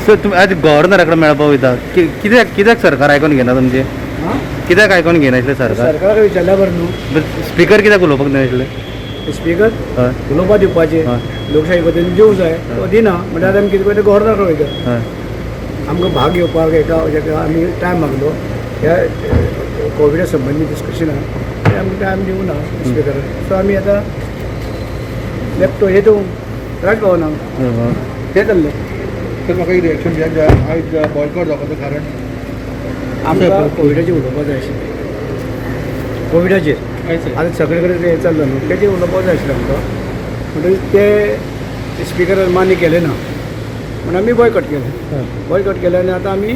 Sir, तुमी आज गव्हर्नरा कडेन मेळपाक वयता. कित्याक कित्याक सरकार आयकोन घेना तुमचें? कित्याक आयकोन घेनासलें सरकार? सरकाराक विचारल्या बरें न्हू. स्पिकर कित्याक उलोवपाक नासले? स्पीकर हय. उलोवपा दिवपाचें लोकशाही पद्दतीन दिवंक जाय. तो दिना म्हणल्यार आमी कितें करता, गव्हर्नर वयता. आमकां भाग घेवपाक एका हेका आमी टायम मागलो. ह्या कोविडा संबंदी डिस्कशनाक ते आमकां टायम दिवंक ना स्पिकरान. सो आमी आतां लेफ्ट हेतू राजभवनाक तें चल्लें. सर, म्हाका एक रिएक्शन दियात. आयज बॉयकॉट जावपाचें कारण? आमकां कोविडाचेर उलोवपाक जाय आशिल्लें, कोविडाचेर. आतां सगळे कडेन हें चल्लां न्हू, तेजेर उलोवपाक जाय आशिल्लें आमकां. म्हणटकीर ते स्पिकरान मान्य केलें ना म्हणून आमी बॉयकॉट केलें. बॉयकॉट केलें आनी आतां आमी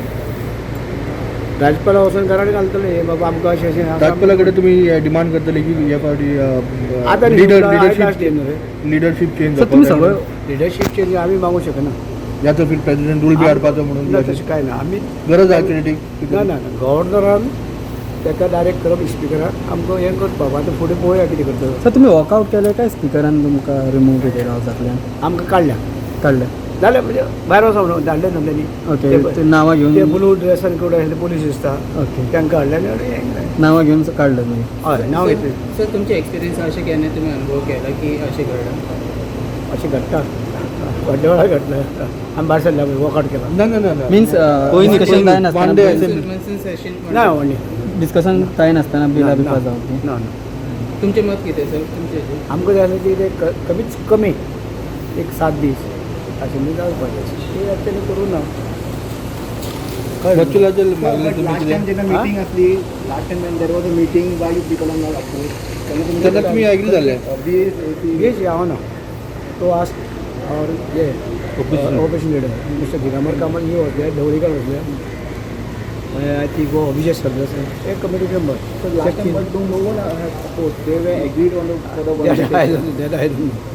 राज्यपाला वचून घराट घालतले, हे बाबा आमकां अशें अशें आसा. राज्यपाला कडेन तुमी डिमांड करतले की हे फावटी आतां लिडर लास्ट डे न्हू रे. Leadership change? सर, तुमी सगळे लिडरशीप चेंज आमी मागूंक शकना. या तर फिर प्रेसिडेंट रूल बी हाडपाचो म्हणून? ना, तशें कांय ना. आमी गरज आहा ती? ना ना ना, गव्हर्नरान ताका डायरेक्ट करप स्पिकराक आमकां हें करपाक. आतां फुडें पळोवया कितें करता. सर, तुमी वॉकआउट केले काय स्पिकरान तुमकां रिमूव बी केला हावजांतल्यान? आमकां काडल्या. काडले? जालें, म्हणजे भायर वचोन म्हणून धाडले न्हू तेणी. ओके, ते नांवां ते घेवन? ब्लू ड्रेसान कोण आशिल्ले पोलीस दिसता. तांकां हाडले आनी हें केलें. नांवां घेवन काडले तुमी? हय, नांव घेतलें. सर, तुमचे एक्सपिरियन्स अशें केन्ना तुमी अनुभव केला की अशें घडलां? अशें घडटा, व्हडल्या वेळार घडलें. आमी भायर सरल्या वॉकआउट केला. ना ना ना ना. मिन्स डिस्कशन जाय One day नासतना? assembly. Monsoon session. ना व्हडलें. डिस्कशन जाय नासतना बिलां बी पास जावप? ना ना. तुमचें मत कितें सर, तुमचें हेजेर? आमकां जाय आसलें की ते कमीच कमी एक 7 दीस अशें जावपाचें, ते आतां तेणी करूं ना. कळ्ळें न्हू? बच्चूलाचेर मागलें तुमी लास्ट टाइम कितें? जेन्ना मीटिंग आसली, last time when there was a meeting, why you people are not approve? तेन्ना तुमी एग्री जाले? येस, हांव ना. तो आज और ये opposition leader mister Digambar Kamat हे वतले, ढवळीकर वतले, I think Vijay Sardesai hey committee member. So last time, but no one has opposed. They were agreed on the for the one. That I don't know.